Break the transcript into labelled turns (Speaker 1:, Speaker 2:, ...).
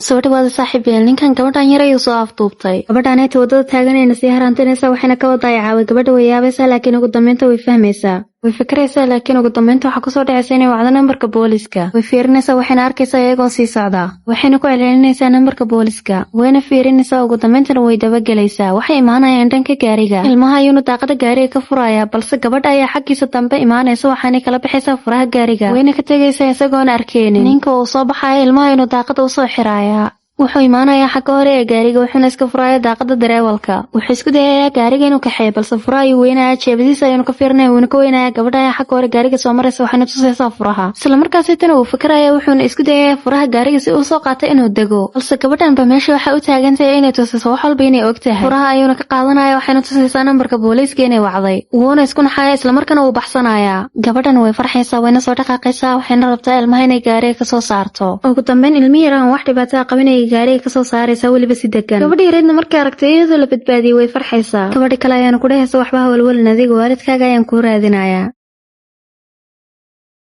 Speaker 1: Soo dhawaada saaxiibyaal, ninkan gabadhan yar ayuu soo afduubtay. Gabadhaanayta waddada taaganayna sii haraantinaysa, waxayna ka wadaa caaway. Gabadha way yaabaysaa, laakiin ugu dambeynta way fahmaysaa. Way fikiraysaa, laakiin ugu dambeynta waxaa kusoo dhacaysa inay wacdo nambarka booliska. Way fiirinaysaa, waxayna arkaysaa iyagoo sii socda. Waxayna ku celcelinaysaa nambarka booliska, wayna fiirinaysaa, ugu dambeyntana way dabagelaysaa. Waxay imaanayaan dhanka gaariga. Ilmaha ayuuna daaqada gaariga ka furaya, balse gabadha ayaa xaggiisa dambe imaanaysa, waxaanay kala baxaysaa furaha gaariga, wayna ka tegaysaa isagoona arkeenin. Ninka uu soo baxaya ilmaha inuu daaqada usoo xiraaya. Wuxuu imaanayaa xagga hore ee gaariga, wuxuuna iska furaya daaqada dareewalka. Wuxuu isku dayayaa gaariga inuu kaxeeyo, balse furaha ayuu weynaya. Jeebadiisa ayuuna ka fiirinaya, wuuna ka weynaya. Gabadha ayaa xagga hore gaariga soo maraysa, waxayna tusaysaa furaha. Isla markaasitana wuu fikiraya, wuxuuna isku dayayaa furaha gaariga si uu soo qaatay inuu dego, balse gabadhan ba meesha waxay u taagantahay inay tusayso wax walba inay og tahay. Furaha ayuuna ka qaadanaya, waxayna tusaysaa nambarka booliiska inay wacday. Wuuna isku naxaya, islamarkaana wuu baxsanayaa. Gabadhan way farxaysaa, wayna soo dhaqaaqaysaa, waxayna rabtaa ilmaha inay gaariga kasoo saarto. Ugu dambeyn ilmi yaraan wax dhibaataa qabinaya gaariga kasoo saaraysa, weliba si degan. Gabadha yareedna markay aragtay iyadoo la badbaadiyey way farxaysaa. Gabadha kale ayaana ku dhehaysa, waxba hawalwalin, adiga waalidkaaga ayaan kuu raadinayaa.